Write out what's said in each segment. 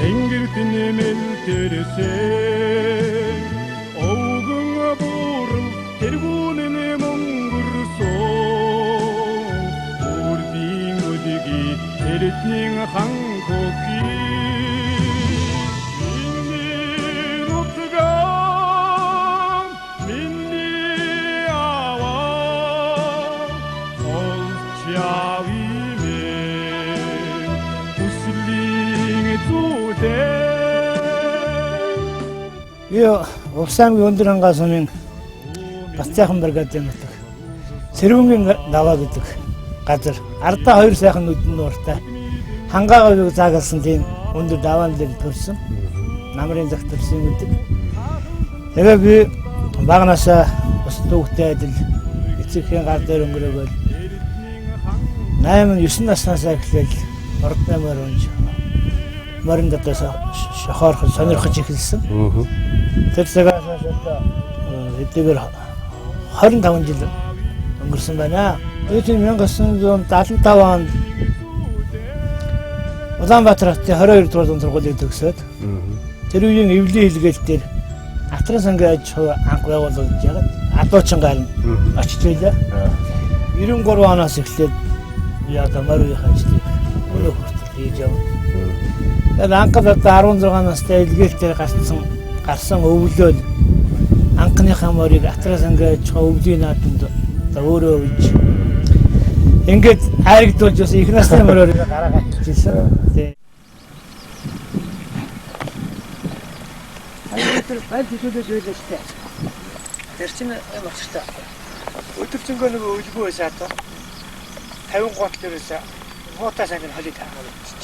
Тэнгэрт нэмэлтэрсэн овгон буурал тэргүүнэн мөнгөрсөн үрдийн өдгий эрдний хан хөхий миний нутгаа миний аваа олч явимэ хүслийн зүудэ. Би Увс аймгийн өндөр хангаа сумын Бацайхан бригадын нутаг Цэрвэнгийн даваа гэдэг газар ардаа хоёр сайхан нүдэн нууртай хангаа говийг заагалсан тийм өндөр даваан дээр төрсөн. Намрын зах төрсөн гэдэг. Тэгээ би баганаасаа бус дүүхтэй адил эцэгхийн гар дээр өнгөрөөгөл 8 9 наснаас эхлээл ордны морь унж морин дотоос шохоорхож сонирхож эхэлсэн. Тэр цагаас хойш одоо хэдийгээр 25 жил өнгөрсөн байна. Би тийм 1975 онд Улаанбаатар хотын 22 дугаар дунд сургуулийг төгсөөд тэр үеийн эвлийн илгээл дээр Атран сангийн аж ахуй анх байгуулагдаж ягаад адуучин гарна очиж байлаа. 93 оноос эхлээд би одоо морь үеийн ажлыг өнөө хүртэл хийж явна. Тэгээд анх л одоо 16 настай илгээл дээр гарсан өвлөөл анхныхаа морийг Атран сангийн аж ахуй өвлийн наадамд одоо өөрөө өвж ингээд айрагдуулж бас их насны мороор гараагаа хийжсэн. Тэр байл хөдөлж байлаа шүү дээ. Тэр чинь юм очтой. Өдөржингөө нөгөө өлгөө байсан одоо 53 дээрээс муутай сайн холыг таагаад очиж.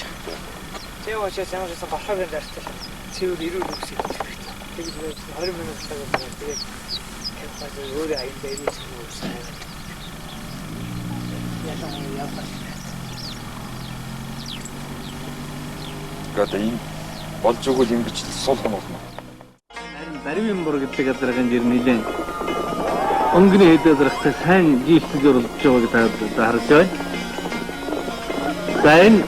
Тийм учраас ямар ч байсан борхогийн дартал цэвэр эрүүл үсэг хэрэгтэй. Тэгж байж 20 минут цаг байна. Тэгээд тавьхад өөрөө аяндаа эрүүл зүг үсэг. Ялангуяа явах. Одоо ийм болж өгвөл ингэж сул юм болно. Харин баривын бур гэдэг газрын жир нэлээд өнгөний хэд газрахтай сайн жийлтэж оруулж байгааг та харж байна. За энэ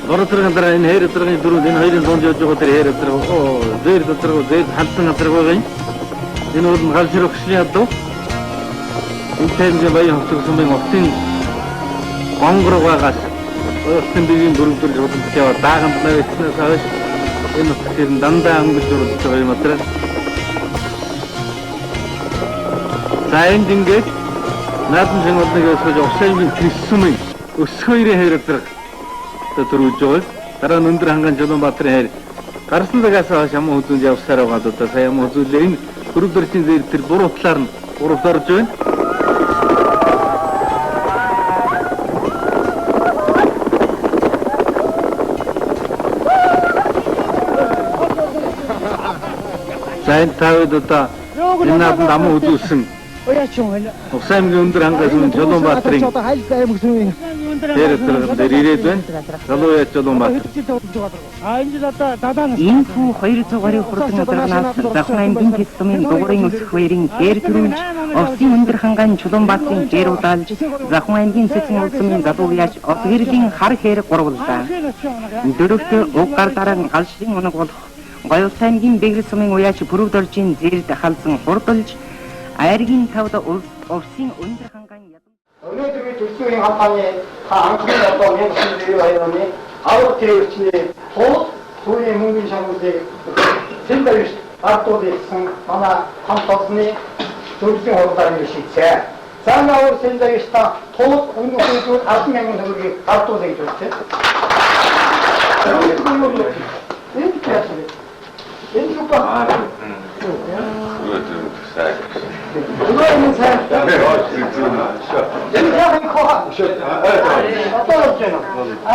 гурав дараа энэ хээр газрын дөрөв энэ хоёрын дунд явж байгаа тэр хээр газар зээр газар зээр халдан газар байгаа юм. Энэ бол галшир өгшлийн ядуу. Энэ таймгийн баян хувцас сумын отын гонгоргоогаас ойртон биеийн дөрөв дөрж худалдаж яваа дааганд навьснаас хойш энэ нутгаар нь дандаа өнгөж оруулж байгаа юм атраа. За энд ингээд наадам шангуудыг өсгөж Увс аймгийн Тэрсүмийн өсөх хоёрын хайр газар төрүүлж байгаа. Дараа нь өндөр ханган Чулуунбаатарын хайр гарсан цагаас хойш аман хүзүүнд явсаар байгаа одоо сая аман хүзүүлээ энэ дөрөв дөржийн зээр тэр буруу талаар нь гуравт орж байна. За энэ тавд одоо энэ нааданд аман хүзүүлсэн Увс аймгийн өндөр хангай сумын Чулуунбаатарын дээр газар дээр ирээд байна. Залуу яа Чулуунбаатар. Энэхүү 200 гаруй хурдан ударганаас Завхан аймгийн Тэс сумын дугуйн өсөх баярын хээр төрүүлж Овсын өндөр хангаан Чулуунбаатарын дээр удаалж Завхан аймгийн Цэцэн улсын залуу яаж от гэрлийн хар хээр гурвалдаа. Дөрөвт уг гар дараа галшрын унаг болох Гоёлт аймгийн Бэгэр сумын уяач Пүрэв доржийн зээрд халзан хурдалж айргийн тавд Овсын өндөр хангаан Өнөөдөр би төлсөн үеийн компани та анхны одоо 1992 оны аврал тэрэгчний тул түүний мөнгөний шагналыг Сэндаевич ардуулсан манай хамт олонны зөвлөлийн хурлаар ингэ шийдсэн. За навар Сэндаевич та тул үнэн хүйдүүд 10,000 төгрөгийг ардуулъя гэж бодсон. Энэ яасан бэ? Энэ юу ба? Сайн. Энэ сайн. Энэ яг их хаа. Одоо болж байна. А?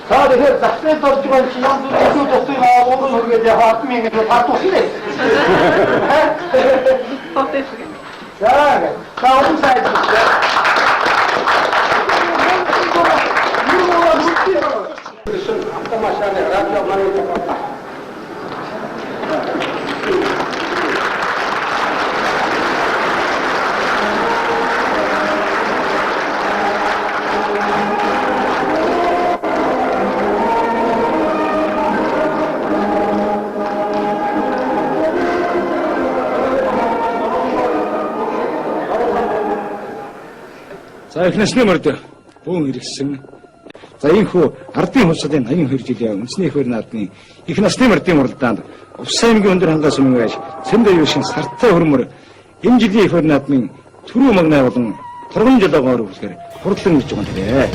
За тэгэхээр зах зээлд орж байгаа чинь янз бүрийн төсөв тусыг аваад хөргээд яг 10,000 гэж тартуулсан дээ. За за усан сайн. Автомашины радио манайд. За их насны морд бөөн иргэсэн. За ийхүү ардын хувьсгалын 82 жилийн үндэсний их хоёр наадмын их насны мордын уралдаанд Увс аймгийн өндөр хангай сумын байж Цэнд аюушин сартай хөрмөр энэ жилийн их хоёр наадмын түрүү магнай болон торгон жолоогоор үргэлжлэхээр хурдлан ирж байгаа юм дээ.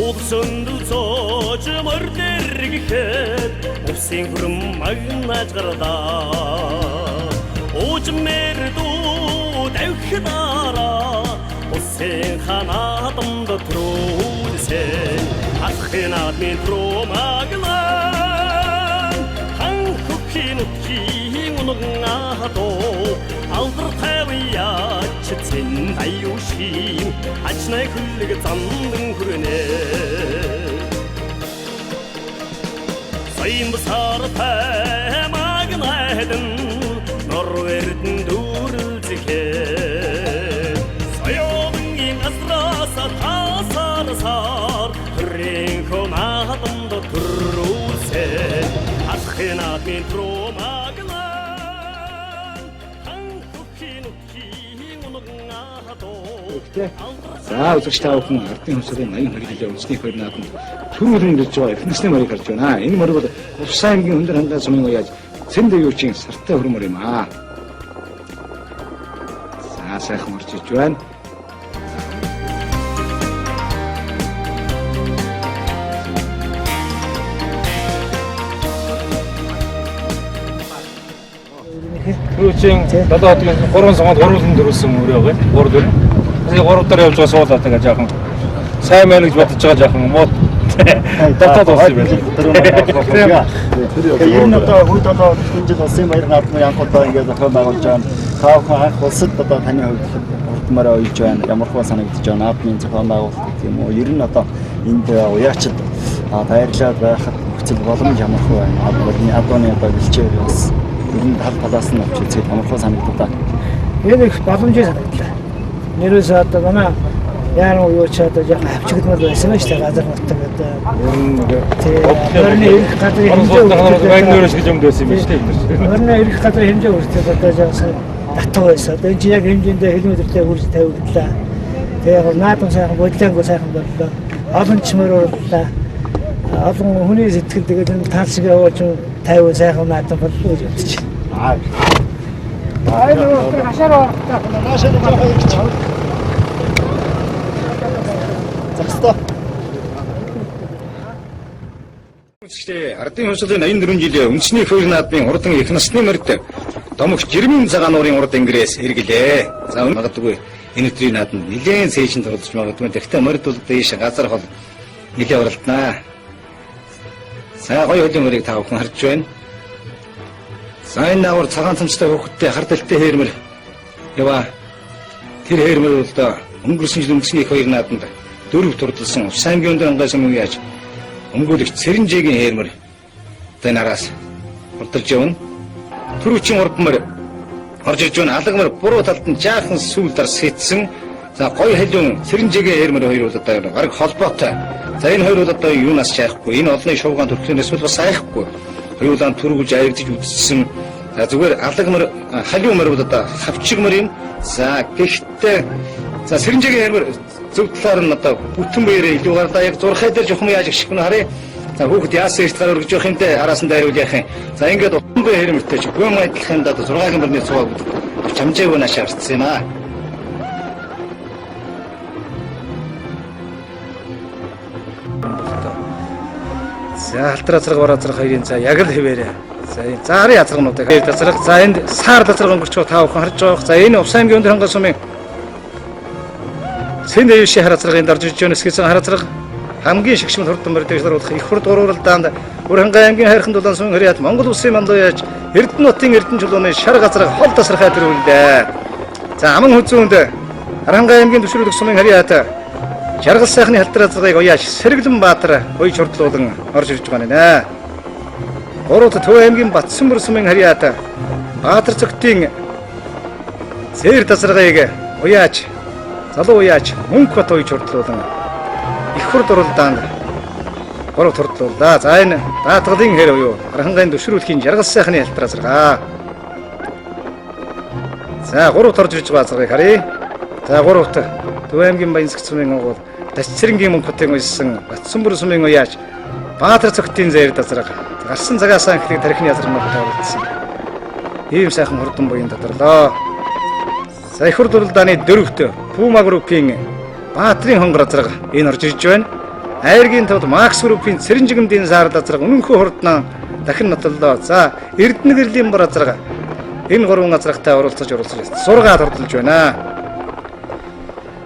Улсанд зоож мордэр гэхэд увсын хүрм магнаж гарлаа. Уужмэр дүү давхидаараа усын ханаадамд төрүүлсэн. Алхын наадмын түрүү маглаа. Хан хөхийн үтхийн унган адуу алдар тавьяач цэн аюушин ачнай хөлөг зандан хүрнэ. Саймсар таймагнайдан норвердэн дүрэлзэхэд соёлынгийн асрааса тасарсаар хүрэнхөө наадамд төрүүлсэн. Алхын наадмын түрүү маглаа. Хан хөхийн үтхийн унган адуу. За үзэгч та бүхэн ардын хувьсгалын 82 жилийн үндэсний их хоёр наадамд түрүүлэн ирж байгаа их насны морийг харж байна. Энэ морь бол Увс аймгийн өндөр хангай сумын уяаж Цэнд аюучийн сартай хөрмөр юм аа. За сайхан орж иж байна. Түрүүчийн 7 хотгийн 3 сонгоод 3 дөрвсөн өрөө байгаа. 3 дөрв. Тэгээ 3 дараа явж байгаа суулаа тэгээ жаахан. Сайн байна гэж бодож байгаа жаахан муу. Дотоод болсон юм байна. Тэгээ ер нь одоо хүү 7 энэ жил улсын баяр наадмын анх удаа ингээд зохион байгуулж байгаа нь та бүхэн анх улсад одоо таны хувьд хурдмаараа уйж байна. Ямар хөө санагдаж байна? Наадмын зохион байгуулалт гэх юм уу? Ер нь одоо энд уяачд даярлаад байхад нөхцөл боломж ямар хөө байна? Адууны адууны одоо бэлчээр бас ер нь тал талаас нь авч үзэхэд ямар хөө санагдав? Энэ их боломжтой санагдлаа. Нэрээс одоо манай яаран юу ч одоо жоохон хавчигдмал байсан шүү дээ газар нутаг одоо. Ер нь нэг Морины ирэх газрын хэмжээ Вагнер шиг юмд байсан юм байна шүү дээ. Морины ирэх газрын хэмжээ хүртэл одоо жоохон татуу байсан. Одоо энэ чинь яг хэмжээндээ хилометртэй хүрч тавигдлаа. Тэгээ яг наадам сайхан бодлоонгүй сайхан боллоо. Олон ч мөр урлаа. Олон хүний сэтгэл тэгээд энэ таал шиг явуулж 50 сайхан наадам боллоо гэж бодож байна. Наашаа жоохон ирчих. Загстай. Үзэгчдээ ардын хувьсгалын 84 жилийн үндэсний их хоёр наадмын урдан их насны морьд домогч жирмийн цагаан нуурын урд ангирээс эргэлээ. За магадгүй энэ өдрийн наадманд нэлээд сээжин оролцож магадгүй. Тэгвэл морьд бол дээш газар хол нэлээд оролднаа. За гоё хөлийн мөрийг та бүхэн харж байна. За энэ наагур цагаан цамцтай хүүхэдтэй хар дэлтэй хээрмэр яваа. Тэр хээрмэр бол одоо өнгөрсөн жил үндэсний их хоёр наадамд дөрөв турдалсан Увс аймгийн өндөр ангай сумын яаж өмгөөлөгч Цэрэнжээгийн хээрмэр одоо энэ араас хурдалж явна. Түрүүчийн урдмар орж ирж байна. Алагмар буруу талд нь жаахан сүүл дар сэтсэн. За гоё халиун Цэрэнжээгийн хээрмэр хоёр бол одоо гараг холбоотой. За энэ хоёр бол одоо юунаас ч айхгүй. Энэ олонний шуугаан төрхнөөс бол бас айхгүй. Хоёулаа түргүүлж аягдж үдссэн. За зүгээр алагмар халиун мөр бол одоо хавчиг мөр юм. За гэхдээ за Сэрэнжээгийн хээрмэр зөв талаар нь одоо бүтэн биеэрээ илүү гарлаа. Яг зурхай дээр жухам яаж гიშгэх нь харъя. За хүүхэд яасан эрт гар өргөж явах юм те араас нь дайруул яах юм. За ингээд утан буй хэрмэртэй чи гүн адилхан юм да 6-гийн мөрний цугаа авч амжаагүй наашаа гарцсан юм аа. За алтар азраг вар азраг хоёрын за яг л хэвээрээ. За энэ за арын азрагнуудыг хоёр азраг. За энд саар азраг өнгөрч байгаа та бүхэн харж байгаа. За энэ Увс аймгийн өндөр хангай сумын Цэнд аюушийн хар азраг энд орж ирж байна. Эсгэсэн хар азраг хамгийн шигшмэл хурдан морь дэгшлэр болох их хурд уралдаанд Үрхангай аймгийн хайрхан дулаан сумын хөрөд Монгол улсын мандуу яаж Эрдэнэ нутгийн Эрдэнэ чулууны шар газраг хол тасархай төрүүллээ. За аман хүзүүнд Харанхай аймгийн төшрүүлэх сумын харьяат жаргал сайхны халтар азрагыг уяаш Сэргэлэн Баатар уяж хурдлуулан орж ирж байгаа нэ. Гурав Төв аймгийн Батсанбар сумын харьяат Баатар цогтын зээр тасаргыг уяаж Залуу уяач Мөнхбат уяж хурдлуулан их хурд уралдаанд 3 хурдлууллаа. За энэ даатгалын хэр буюу Гархангаан төшрүүлэхийн жаргал сайхны ялтар азаргаа. За 3 орж ирж байгаа азаргыг харъя. За 3-т Төв аймгийн Баянсэг сумын угуул Тасцэрэнгийн Мөнхбатын уйссан Батсанбүр сумын уяач Баатар цогтын зээрд азарга. Гарсан цагаасаа эхлэх тархины азармаар тавигдсан. Ийм сайхан хурдан буян тодорлоо. За их хурд уралдааны 4-т Пума группийн Баатрын хонгор азарга энэ орж ирж байна. Айргийн төвд Макс группийн Цэрэнжигэмдийн саард азарга үнэнхүү хурднаа дахин нотоллоо. За Эрдэнэ гэрлийн бор азарга энэ гурван азаргатай оролцож 6 хурдалж байна.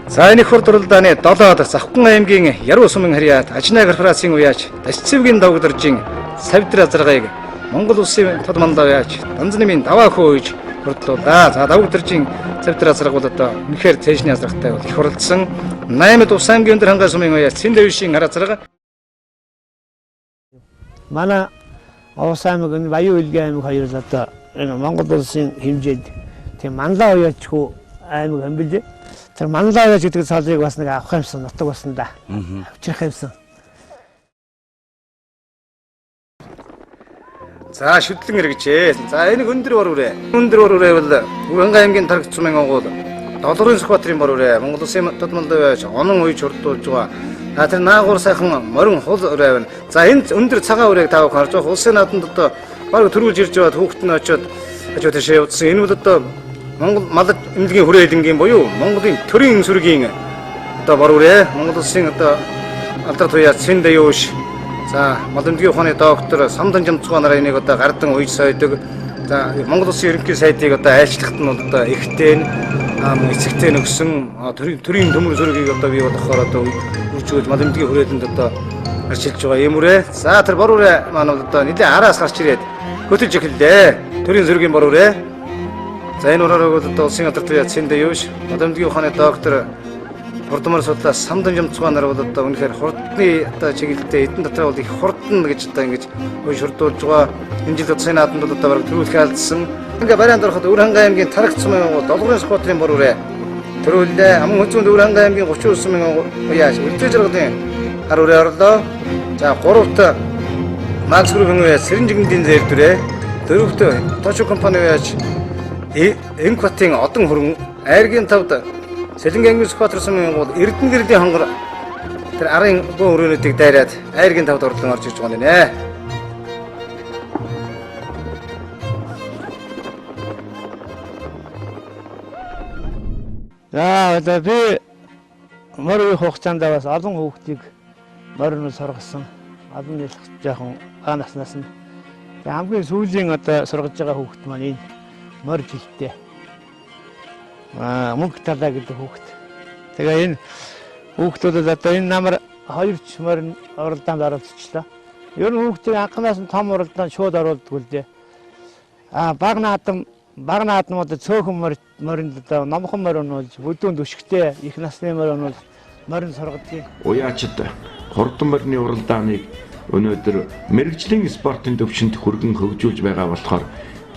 За энэ их хурд уралдааны 7-д Завхан аймгийн Яруу сумын харьяат Ажнаа корпорацийн уяач Тасцэвгийн давгдаржин Савдэр азаргыг Монгол улсын тод мандаа уяач Данзнамын даваа хөөж хурдлууллаа. За давгдаржин Савдэр азарга бол одоо үнэхээр цээжний азаргатай бол их хуралдсан. 8-д Ус аймгийн өндөр хангай сумын уяач Цэндэвшийн хар азарга. Манай Увс аймаг энэ Баян үйлгийн аймаг хоёр л одоо энэ Монгол улсын хэмжээнд тийм манлаа уяачгүй аймаг юм билээ. Тэр манлаа уяач гэдэг цолыг бас нэг авах юмсан, нутаг болсон да. Авчрах юмсан. За шүтлэн эргэжээ. За энэ өндөр бор үрээ. Өндөр бор үрээ бол Үр хангай аймгийн Тараг сумын онгуул Долгорын Сүхбаатарын бор үрээ. Монгол улсын тод мандаа байж онон уйж хурдуулж байгаа. За тэр наагур сайхан морин хул үрээ байна. За энэ өндөр цагаан үрээг та бүхэн харж байгаа. Улсын наадамд одоо бараг төрүүлж ирж байгаа хүүхэд нь очиод хажуу тийшээ явуулсан. Энэ бол одоо Монгол малд эмнэлгийн хүрээлэнгийн буюу Монголын төрийн сүргийн одоо бор үрээ. Монгол улсын одоо алдар туяа Цэндаюуш. За малэмдгийн ухааны доктор Самдан Жамцгаа нарын энийг одоо гардан уйж сойдог. За Монгол улсын ерөнхий сайдыг одоо айлчлахт нь одоо ихтэй нь эцэгтэй нөгсөн төрийн төмөр сүргийг одоо бий болгохоор одоо үржүүлж малэмдгийн хүрээлэнд одоо арчилж байгаа юм үрээ. За тэр бор үрээ маань бол одоо нэлээд араас гарч ирээд хөтөлж эхэллээ. Төрийн сүргийн бор үрээ. За энэ ураараа бол одоо улсын алдар туяа Цэндаюуш малэмдгийн ухааны доктор хурдмар судлаас Самдан Жамцгаа нар бол одоо үнэхээр хурдны одоо чиглэлтэй эдэн дотроо бол их хурдан гэж одоо ингэж уйж хурдуулж байгаа. Энэ жил утсын наадамд бол одоо бараг төрүүлэх алдсан. Ингээ бараанд ороход Үр хангай аймгийн Тараг сумын угуул Долгорын Сүхбаатарын бор үрээ төрүүллээ. Аман хүзүүнд Үр хангай аймгийн 39 сумын уяаш Үлзий жаргалын хар үрээ орлоо. За 3-т Макс группийн уяаш Сэрэнжигмдийн зээр дүрээ. 4-т Тошо компани уяаш Энкватын одон хөрөн. Айргийн 5-д Сэлэнгэ аймгийн Сүхбаатар сумын угуул Эрдэнэ гэрлийн хонгор тэр арын бөөн өрөөнүүдийг дайраад айргийн 5-д орлон орж ирж байгаа нэ. За одоо би морь үеийн хугацаанд бас олон хүүхдийг мориноор сургасан. Олон жил жоохон бага наснаас нь. Тэгээ хамгийн сүүлийн одоо сургаж байгаа хүүхд маань энэ морь жилтэй. Мөнх талаа гэдэг хүүхд. Тэгээ энэ хүүхдүүдэд одоо энэ намар хоёр ч морь уралдаанд оролцчлоо. Ер нь хүүхдийг анханаас нь том уралдаанд шууд оруулдаггүй л дээ. Баг наадам одоо цөөхөн моринд одоо номхон морь унуулж, бүдүүн түшигтэй их насны морь унуулж морин сургадаг. Уяачд хурдан морины уралдааныг өнөөдөр мэргэжлийн спортын төвшөнд хүргэн хөгжүүлж байгаа болохоор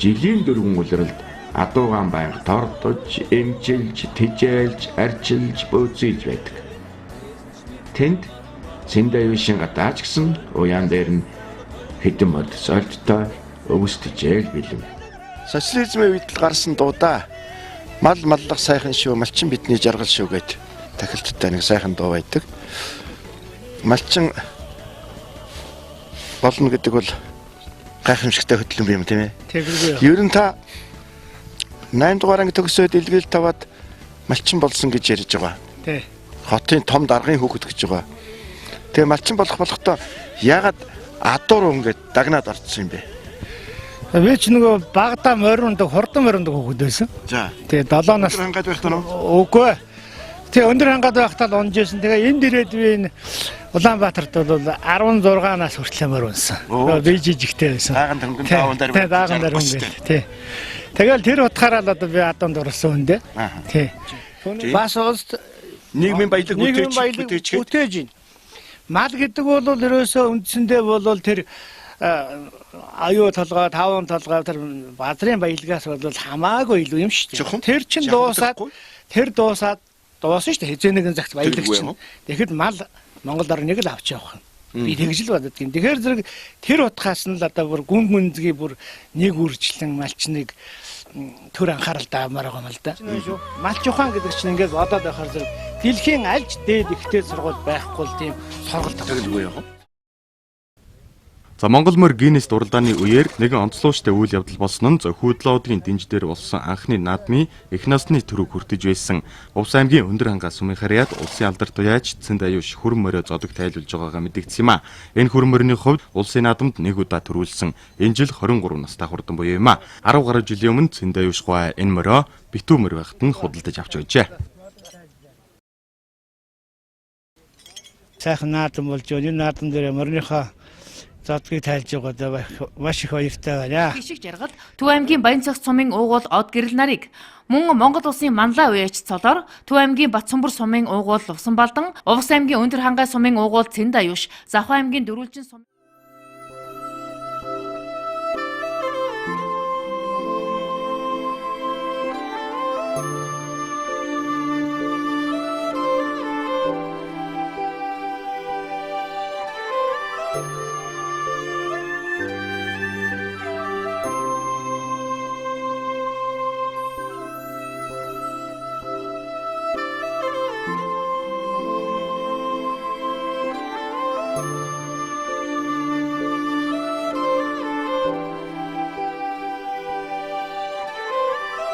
жилийн 4 улиралд адуугаан байнга тордож, эмчилж, тижээлж, арчилж, бөөцөйлж байдаг. Тэнд Цэндаюушин гадаач гэсэн уяан дээр нь хэдэн мод сольдтой өвс тижээл бэлэм. Социализмын үед л гарсан дуудаа. Мал маллах сайхан шүү, малчин бидний жаргал шүү гэд тахилттай нэг сайхан дуу байдаг. Малчин болно гэдэг бол гайхамшигтай хөдөлгөөн юм тийм ээ. Тэгвэр. Ер нь та 8 дугаар анги төгсөөд илгээл таваад малчин болсон гэж ярьж байгаа. Тий. Хотын том даргын хүүхэд гэж байгаа. Тэгээ малчин болох болохдоо яагаад адуур ингээд дагнаад орцсон юм бэ? Би ч нөгөө багада морин ундаг, хурдан морин ундаг хүүхэд байсан. За. Тэгээ 7 нас. Өндөр хангаад байхдаа нөө? Үгүй. Тэгээ өндөр хангаад байхдаа л унж исэн. Тэгээ энд ирээд би энэ Улаанбаатарт бол 16 нас хүртэл морь унсан. Би жижигтэй байсан. Дааган дөнгөн дааван дээр. Тий, дааган дээр үнгээд. Тий. Тэгэл тэр утгаараа л одоо би адуунд орсон хүн дээ. Тий. Бас улс нийгмийн баялаг бүтээж бүтээж байна. Мал гэдэг бол ерөөсөө үндсэндээ бол тэр аюу толгой, таван толгой тэр базрын баялагаас бол хамаагүй илүү юм шүү дээ. Тэр чин дуусаад тэр дуусаад Дуусна шүү дээ. Хизээ нэгэн цагт баялагч. Тэгэхэд мал Монгол орныг л авч явах юм. Би тэгж л боддог юм. Тэгэхээр зэрэг тэр утгаас нь л одоо бүр гүн гүнзгий бүр нэг үржлэн малчныг төр анхаарал даамаар байгаа юм л да. Малч ухаан гэдэг чинь ингээд бодоод байхаар зэрэг дэлхийн альж дээд ихтэй сургууль байхгүй л тийм сургалт тэгэлгүй яг. За Монгол морь Гиннес уралдааны үеэр нэгэн онцлууштай үйл явдал болсон нь Зөхүүдлоодгийн дэнж дээр болсон анхны наадмын эх насны төрөг хүртэж байсан. Увс аймгийн өндөр хангай сумын харьяат улсын алдарт туяач Цэнд аюуш хүрэн морио зодог тайлуулж байгаагаа мэдэгдсэн юм а. Энэ хүрэн морины хувьд улсын наадамд нэг удаа төрүүлсэн. Энэ жил 23 настай хурдан буюу юм а. 10 гаруй жилийн өмнө Цэнд аюуш гуай энэ морио битүү морь байхад нь худалдаж авч байжээ. Сайхан наадам болж байна. Энэ наадам дээр мориныхоо зодгийг тайлж байгаа маш их баяртай байна. Хишиг жаргал Төв аймгийн Баян цогц сумын уугуул од гэрэл нарыг мөн Монгол улсын Манлай уяач цолоор Төв аймгийн Батсумбар сумын уугуул Лувсан Балдан, Увс аймгийн Өндөр хангай сумын уугуул Цэнд аюуш, Завхан аймгийн Дөрвөлжин сум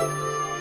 Thank you.